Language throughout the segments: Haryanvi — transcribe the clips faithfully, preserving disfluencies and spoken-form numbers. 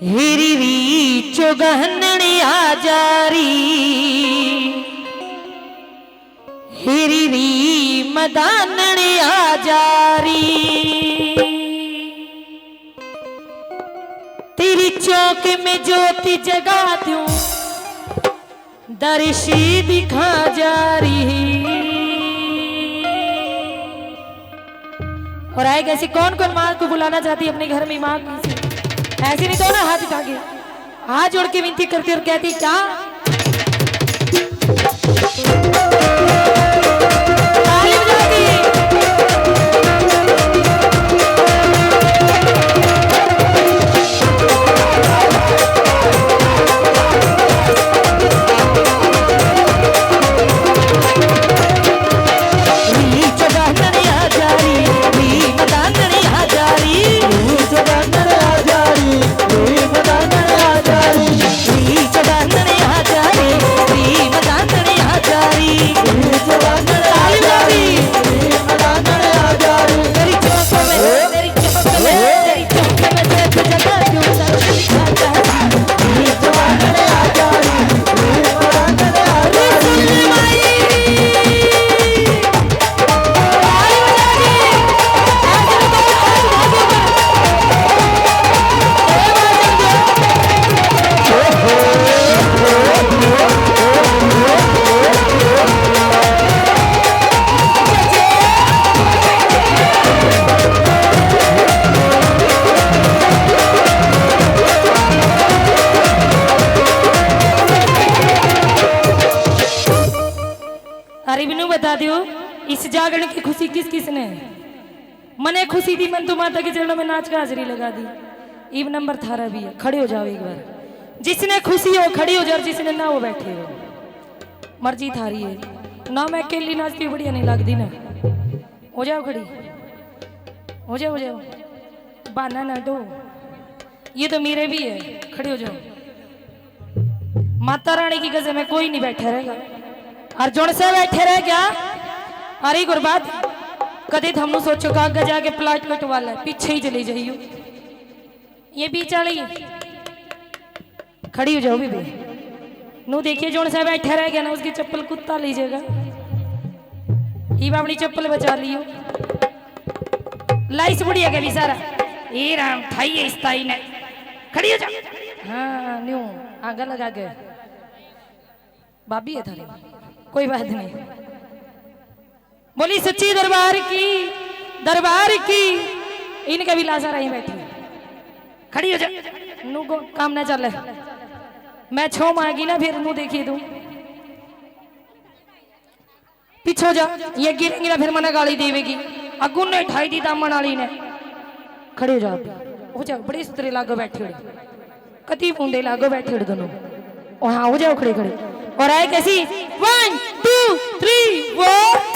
हिरी री चौगहनण आ जा री, हिरी री मदानण आ जा री। तेरी चौक में ज्योति जगा दूं, दर्श दिखा जा री। और आए कैसे, कौन कौन माँ को बुलाना चाहती है अपने घर में, माँ को? ऐसे नहीं तो ना हाथ उठा के, हाथ जोड़ के विनती करती और कहती क्या? ताली बजाती। अरे बिनू बता दियो, इस जागरण की खुशी किस किस ने? मने खुशी दी, मन तो माता के चरणों में नाच का हाजिरी लगा दी। इब नंबर थारा भी है, खड़े हो जाओ एक बार। जिसने खुशी हो खड़ी हो जाओ, जिसने ना हो बैठे हो, मर्जी थारी है। ना मैं अकेली नाचती बढ़िया नहीं लगती ना। हो जाओ खड़ी, हो जाओ, हो जाओ, बहाना ना दो। ये तो मेरे भी है, खड़े हो जाओ। माता रानी की कसम है, कोई नहीं बैठा रहेगा। और जोन से बैठे रह गया, अरे गुरबात, कदे थमनू सोचो का आगे जाके प्लाट कटवा ले, पीछे ही चले जाइयो। ये बीच वाली खड़ी हो जाओ बीबी। नू देखिए, जोन से बैठा रह गया ना, उसकी चप्पल कुत्ता ले जाएगा। इब अपनी चप्पल बचा लियो। लाइस बुढ़िया के भी सारा। ए राम, ठाई है इस ताई ने। खड़ी हो जा। हाँ, न्यू आगे लगा के। भाभी है थारी, कोई बात नहीं। बोली सच्ची दरबार की, दरबार की। इनका भी लाजा रही बैठी। खड़ी हो जा। नू को काम ना चले। मैं छो मांगी ना, फिर नू देखी तू। पीछे हो जा, ये गिरेंगी ना, फिर मना गाली देवेगी। अगू ने ठाई दी दामन वाली ने। खड़े हो जा, हो जा, बड़े सुथरे लागो बैठे हो, कति मुंडे लागो बैठे हो दोनों। ओ हाँ, हो जाओ खड़े खड़े। और आए कैसी? One, two, three, four।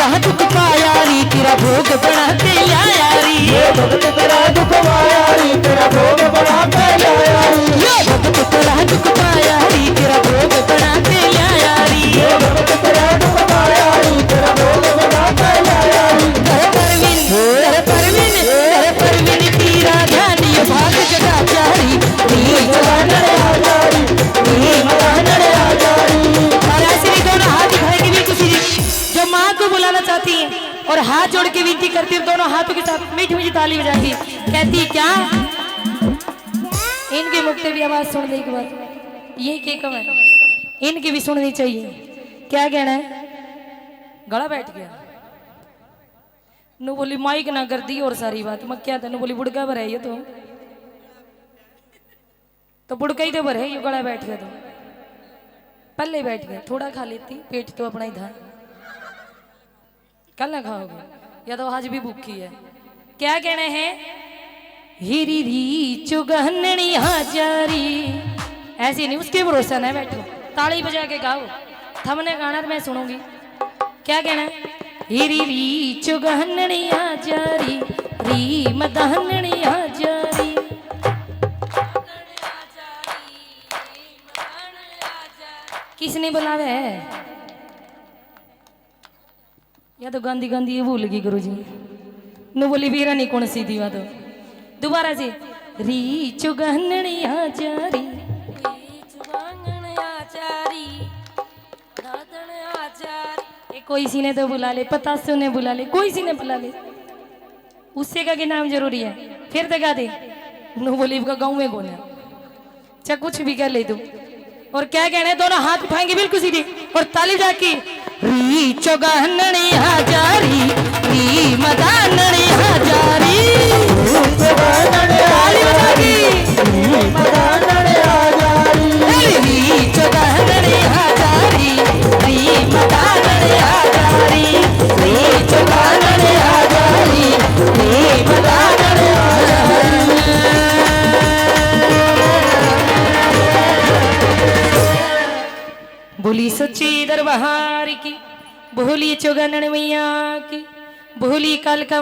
आ दुख पाया री, तेरा भोग बना के लाया री। ये भगत तेरा दुख पाया री, तेरा भोग बना के लाया री। ये भगत तेरा दुख पाया री, तेरा भोग बना के लाया री। ये भगत तेरा दुख पाया री, तेरा भोग बना के लाया री। कर परवीन, कर परवीन, कर परवीन की राजधानी ये भाग जगा प्यारी। नी जवान रे आ जा री, नी मदान रे आ जा री। और ऐसे ही दोनों हाथ उठाएंगे भी किसी जो माँ को बुलाना चाहती हैं और हाथ जोड़ के विनती करती है, दोनों हाथों के साथ मीठी मीठी ताली बजाती, कहती क्या? इनके मुख पे भी आवाज सुन ले एक बार, ये के कम है, इनकी भी सुननी चाहिए। क्या कहना है? गला बैठ गया। नु बोली माइक ना कर दी और सारी बात मैं क्या था, नु बोली बुड़का भर है ये तो। तो बुड़का ही तो भरे, यू गला बैठ गया तो। पहले बैठ गया, थोड़ा खा लेती, पेट तो अपना ही था। कल ना खाओगे, या तो आज भी भूखी है। क्या कहना है? हीरी री चुगहननी हाजारी। ऐसी नहीं, उसके भरोसा ना बैठो, ताली बजा के गाओ, थमने गाना मैं सुनूंगी। क्या कहना है? हीरी री चुगहननी हाजारी, री मदहननी हाजारी। किसने बुलावे है? या तो गांधी गांधी ये भूल गई गुरु जी। नु बोली बीरा नहीं कौन सी दीवा तो। दोबारा से। री चुगहननी हाजारी। री चुगहननी हाजारी। दादन हाजारी। ये कोई सी ने तो बुला ले, पतासों ने बुला ले, कोई सी ने बुला ले। उससे का के नाम जरूरी है। फिर तो गा दे। नु बोली का गाँव में कौन है? चाहे कुछ भी कह ले तू। और क्या कहना है, दोनों हाथ उठाएंगे बिल्कुल सीधे और ताली जाके। री चुगहननी हाजारी, री मदाननी हाजारी। ताली बजा के। री चुगहननी हाजारी, री मदाननी हाजारी, री चुगहननी हाजारी, री मदाननी हाजारी। बोली सच्ची दरबार की, बोली चुगहनन मैया की, बोली कालका